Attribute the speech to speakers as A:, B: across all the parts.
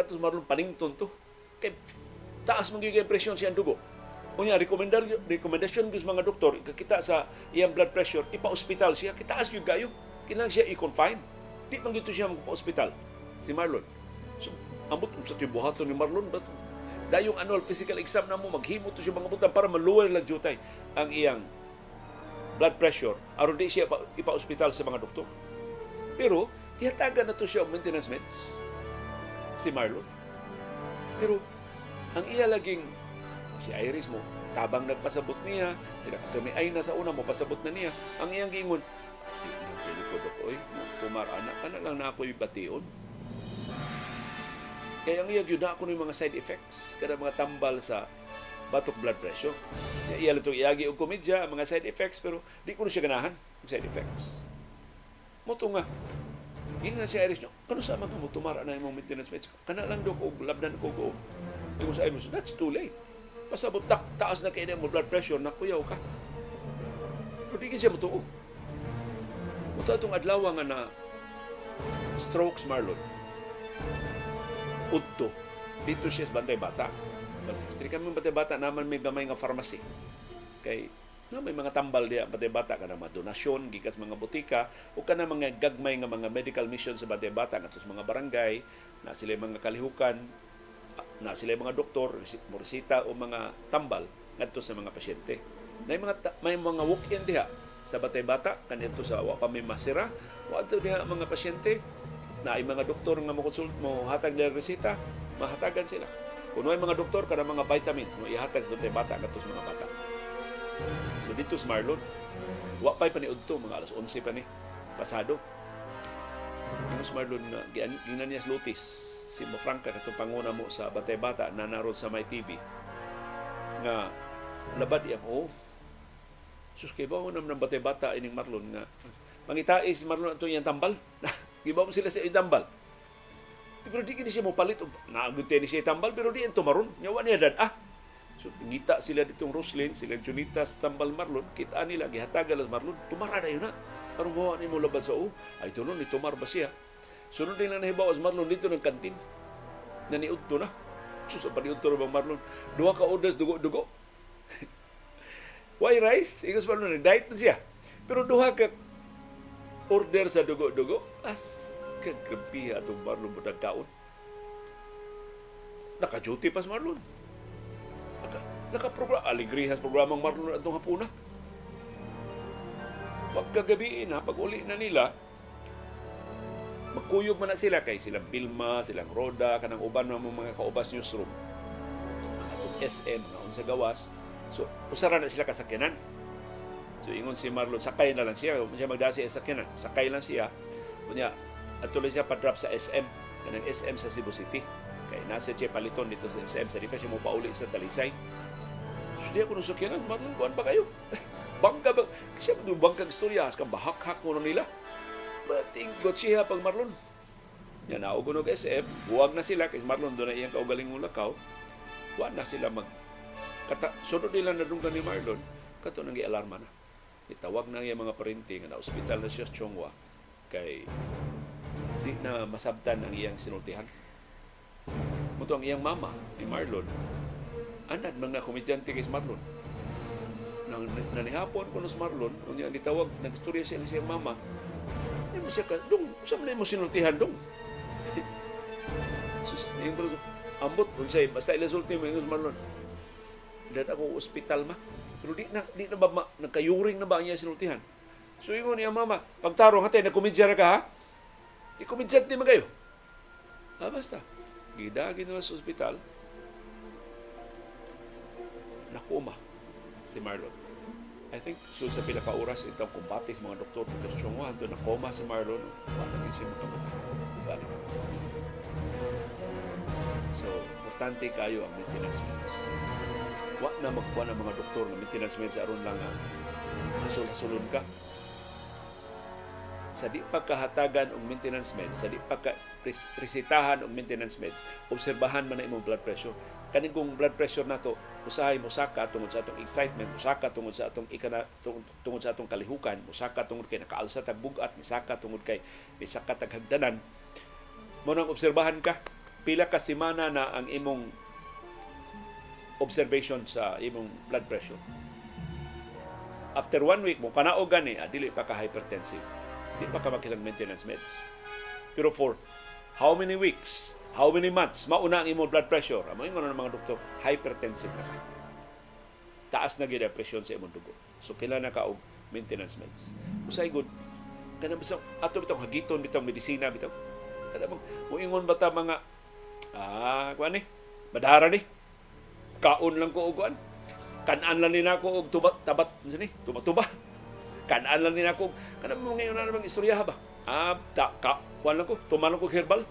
A: Kato Marlon panington to. Kay taas man gyud presyon siyang dugo. Unya rekomendasyon gyud sa mga doktor, kakita sa iyang blood pressure, ipa-ospital siya, kitaas gyud kayo. Kinahanglan siya i-confine. Di man gyud to siya magpa-ospital si Marlon. So, ambot sa buhaton ni Marlon, basta dayong annual physical exam na mo, maghimo to siya mga butang para ma-lower lang jutay ang iyang blood pressure aron di siya ipa-ospital sa mga doktor. Pero gihatagan na to siya og maintenance meds si Marlon. Pero ang iya laging si Iris mo tabang nagpasabot niya, sila kato ni Aina sa una mo pasabot na niya. Ang iyang giingon, "Di na kini ko, dok, oy, tumar ana ka na lang na ako'y bation." Kaya ang iya gyud na ako ng mga side effects kada mga tambal sa batok blood pressure. Iya iya lang itong iagi og komedya ang mga side effects, pero di ko na siya ganahan ang side effects. Mao to nga ingnan siya Iris nyo, kano sa man ka mo tumara na imong maintenance meds? Kana lang, dok, og labdan ko ko. Ingon sa Iris, "That's too late. Pasabot tak taas na kay mo blood pressure, nakuyaw ka." Pero di siya motuo. Mao to atong adlaw nga na strokes Marlon. Udto. Dito siya sa Bantay Bata. 163 kami Bantay Bata naman may gamay nga pharmacy. Kay na may mga tambal diya Bantay Bata, kana mga donasyon gikas mga botika o kana mga gagmay nga mga medical mission sa Bantay Bata ngadto sa mga barangay na sila mga kalihukan, na sila mga doktor moresita o mga tambal ngadto sa mga pasyente. May mga walk-in diha sa Bantay Bata kanito sa wa pa may masira, wa diha mga pasyente na ay mga doktor nga mo-consult, mo hatag nila reseta, mahatagan sila. Kung may mga doktor, kada mga vitamins mo ihatag sa Bantay Bata ngadto sa mga bata. So dito sa Marlon, wa pa'y paniudto, mga alas 11 pa ni pasado. Yung sa Marlon nga ginan niya sa Lutis, si Mo Franca katong panguna mo sa Bantay Bata na naron sa My TV nga labad iyang oh. Sus, kay ba mo naman ng Bantay Bata ining Marlon nga pangitai si Marlon atong iyang tambal. Giba mo sila sa iyang tambal. Pero di kini siya mo palit og naagud ni siya tambal, pero di tumaron. Nya wa niya dad ah. So ngita sila ditong Roslyn, sila Junita sa tambal Marlon, kita nila gihatagan lang Marlon, tumara dayon na. Aron wa ni mo labad sa o. Ay tunon ni tumar ba siya? Sunod din lang nahibaw as Marlon dito ng kantin. Na niudto na. Sus, ang paniudto ra bang Marlon? Duha ka orders dugo-dugo. Why rice? Ingos Marlon, nag-diet man siya. Pero duha ka order sa dugo-dugo, as kagrabiha atong Marlon mo kaon. Naka-duty pa si Marlon. Naka-program, aligriha sa programang Marlon atong hapuna. Pagkagabi na, pag uli na nila, magkuyog man na sila kay silang Bilma, silang Roda, kanang uban ng mga kaubas newsroom. Atong SM, mga unsa gawas. So, usara na sila kasakyanan. So, ingon si Marlon, sakay na lang siya. Kung siya magdasi sa sakyanan, sakay lang siya. Kunya, at tuloy siya pa-drop sa SM, kanang SM sa Cebu City. Kay nasa siya paliton dito sa SM, sa di pa siya mo pauli sa Talisay. So, di ako nung sakyanan, "Marlon, kuan ba kayo? Bangka ba?" Siya ba bangkag istorya, as kang bahak-hak mo nila. Pating siya pag Marlon. Yan, naog og SM, buwag na sila, kay Marlon doon na iyang kaugalingong lakaw. Wa na sila mag... Kata, sunod nila na dunggan ni Marlon, kato nang gialarma na. Itawag na iyang mga parinti nga na ospital na siya sa Chong Hua kay di na masabtan ang iyang sinultihan. Mao to ang iyang mama ni Marlon, anad mga komedyante kay si Marlon. Nang nanihapon ko si Marlon, unya nitawag, nagstorya siya sa iyang mama. Di mo siya ka, "Dong, sa man mo sinultihan, dong?" Sus, yung ko ambot unsay basta ila sulti mo ingon si Marlon. "Dad ako ospital, ma." Pero di na ba ma, nagkayuring na ba ang iya sinultihan? So ingon niya mama, "Pagtarong hatay nagkomedya ra ka ha? Di komedyante man kayo." Ah, basta. Gidagi nila sa ospital. Nakoma si Marlon. I think sulod sa pila ka oras itong kumbate sa mga doktor dito sa Chong Hua, doon nakoma si Marlon. Wala na siya makabalik. So, importante kayo ang maintenance meds. Wa na magkuha ng mga doktor ng maintenance meds aron lang nga hasul-hasulon ka. Sa di pagkahatagan og maintenance meds, sa di pagka resetahan og maintenance meds, obserbahan man na imong blood pressure. Kaning kung blood pressure nato usahay mosaka tungod sa atong excitement, mosaka tungod sa atong ikana, tungod sa atong kalihukan, mosaka tungod kay nakaalsa tag bugat, misaka tungod kay misaka tag hagdanan. Mo nang obserbahan ka. Pila ka semana na ang imong observation sa imong blood pressure. After one week mo kanaog gani, dili pa ka hypertensive. Di pa ka makilang maintenance meds. Pero for how many weeks, how many months, mauna ang imong blood pressure? Amo ingon ng mga doktor, hypertensive na ka. Taas na gyud ang presyon sa imong dugo. So kailangan na ka og maintenance meds. Usay gud kanang basta ato bitong hagiton bitong medisina bitaw. Kada bang muingon ba ta mga kuan ni? Badara ni. Kaon lang ko og kuan. Kan-an lang ni nako og tuba, tabat unsa ni? Tuba-tuba. Kan-an lang ni nako kanang mga ngayon na bang istorya ba? Ta, ka, kuan lang ko, tuman lang ko herbal.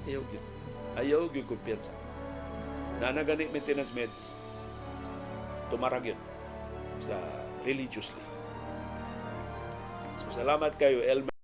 A: Ayaw gyud. Ayaw gyud kumpiyansa. Naa na gani maintenance meds. Tumara gyud sa religiously. So salamat kayo, Elmer.